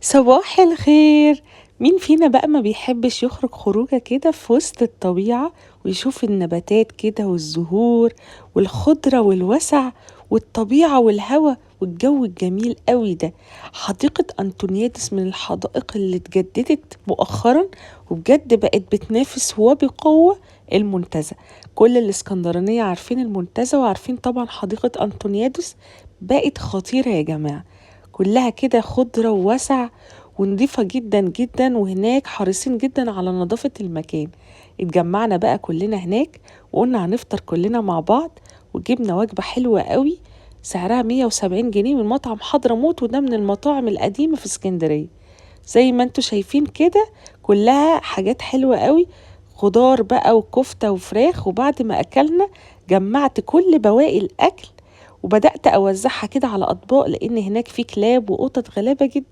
صباح الخير. مين فينا بقى ما بيحبش يخرج خروجة كده في وسط الطبيعة ويشوف النباتات كده والزهور والخضرة والوسع والطبيعة والهواء والجو الجميل قوي ده؟ حديقة أنطونيادس من الحدائق اللي اتجددت مؤخرا وبجد بقت بتنافس وبقوة المنتزه. كل الاسكندرانية عارفين المنتزه وعارفين طبعا حديقة أنطونيادس، بقت خطيرة يا جماعة، كلها كده خضرة ووسع ونضيفة جدا جدا، وهناك حريصين جدا على نظافة المكان. اتجمعنا بقى كلنا هناك وقلنا هنفطر كلنا مع بعض، وجبنا وجبة حلوة قوي سعرها 170 جنيه من مطعم حضرموت، وده من المطاعم القديمة في اسكندرية. زي ما انتوا شايفين كده كلها حاجات حلوة قوي، خضار بقى وكفتة وفراخ. وبعد ما أكلنا جمعت كل بواقي الأكل وبدأت أوزعها كده على أطباق، لأن هناك في كلاب وقطط غلابة جدا